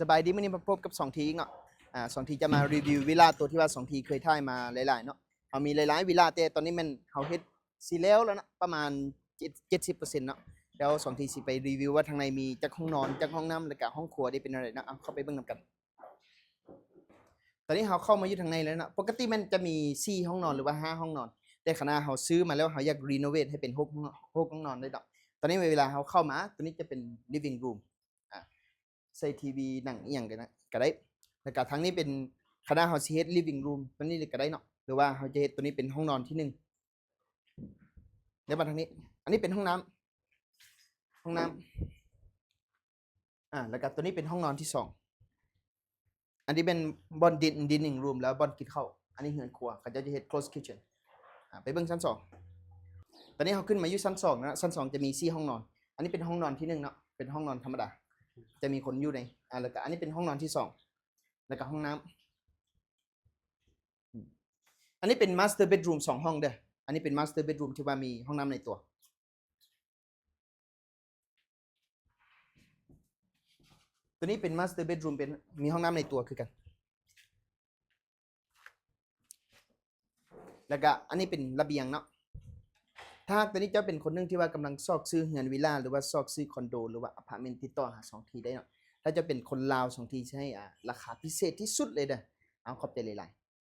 ສະບາຍດີ ມື້ນີ້ມາພົບກັບສອງທີອີກເນາະ. ອາ ສອງທີຈະມາຣີວິວວິລາໂຕທີ່ວ່າສອງທີເຄີຍຖ່າຍມາຫຼາຍໆເນາະ. ເຮົາມີຫຼາຍໆວິລາ ແຕ່ຕອນນີ້ແມ່ນເຮົາເຮັດຊິແລ້ວແລ້ວເນາະ ປະມານເຈັດ ເຈັດສິບເປີເຊັນເນາະ. ແລ້ວສອງທີຊິໄປຣີວິວວ່າທາງໃນມີຈັກຫ້ອງນອນ ຈັກຫ້ອງນ້ຳ ແລ້ວກະຫ້ອງຄົວເດ້ເປັນແນວໃດເນາະ. ເອົາ ເຂົ້າໄປເບິ່ງນຳກັນ. ຕອນນີ້ເຮົາເຂົ້າມາຢູ່ທາງໃນແລ້ວເນາະ. ປົກກະຕິແມ່ນຈະມີສີ່ຫ້ອງນອນ ຫຼືວ່າຫ້າຫ້ອງນອນ, ແຕ່ຄະນະເຮົາຊື້ມາແລ້ວ ເຮົາຢາກຣີໂນເວດໃຫ້ເປັນຫົກ ຫົກຫ້ອງນອນເດ້ເນາະ. ຕອນນີ້ເວລາເຮົາເຂົ້າມາ ໂຕນີ້ຈະເປັນລິບວິງຣູມ ອາ ໃສ່ທີວີ ໜັງອີ່ຫຍັງກະໄດ້ ກະໄດ້. ແລ້ວກະທາງນີ້ເປັນ ຄະນະເຮົາຊິເຮັດລິບວິງຣູມ ໂຕນີ້ເລີຍກະໄດ້ເນາະ ຫຼືວ່າເຮົາຈະເຮັດໂຕນີ້ເປັນຫ້ອງນອນທີໜຶ່ງ. ແລ້ວມາທາງນີ້ ອັນນີ້ເປັນຫ້ອງນ້ຳ ຫ້ອງນ້ຳ ອາ ແລ້ວກະໂຕນີ້ເປັນຫ້ອງນອນທີສອງ. ອັນນີ້ເປັນບ່ອນດິນ ດິນນິງຣູມ ແລ້ວບ່ອນກິນເຂົ້າ. ອັນນີ້ເຮືອນຄົວ ເຂົາເຈົ້າຈະເຮັດ closed kitchen. ອາ ໄປເບິ່ງຊັ້ນສອງ. ຕອນນີ້ເຮົາຂຶ້ນມາຢູ່ຊັ້ນສອງແລ້ວເນາະ. ຊັ້ນສອງຈະມີສີ່ຫ້ອງນອນ. ອັນນີ້ເປັນຫ້ອງນອນທີໜຶ່ງເນາະ ເປັນຫ້ອງນອນທຳມະດາ ຈະມີຄົນຢູ່ໃນ. ອາ ແລ້ວກະອັນນີ້ເປັນຫ້ອງນອນທີສອງ ແລ້ວກະຫ້ອງນ້ຳ. ອາ ອັນນີ້ເປັນ master bedroom ສອງຫ້ອງເດີ້. ອັນນີ້ເປັນ master bedroom ທີ່ວ່າມີຫ້ອງນ້ຳໃນຕົວ. ໂຕນີ້ເປັນ master bedroom ເປັນ ມີຫ້ອງນ້ຳໃນຕົວຄືກັນ. ແລ້ວກະອັນນີ້ເປັນລະບຽງເນາະ. ຖ້າຫາກໂຕນີ້ເຈົ້າເປັນຄົນໜຶ່ງທີ່ວ່າກຳລັງຊອກຊື້ເຮືອນວິລາ ຫຼືວ່າຊອກຊື້ຄອນໂດ ຫຼືວ່າອາພາດເມັນ ຕິດຕໍ່ຫາສອງທີໄດ້ເນາະ. ຖ້າເຈົ້າເປັນຄົນລາວ ສອງທີຊິໃຫ້ ອາ ລາຄາພິເສດທີ່ສຸດເລີຍເດີ້. ເອົາ ຂອບໃຈຫຼາຍໆ.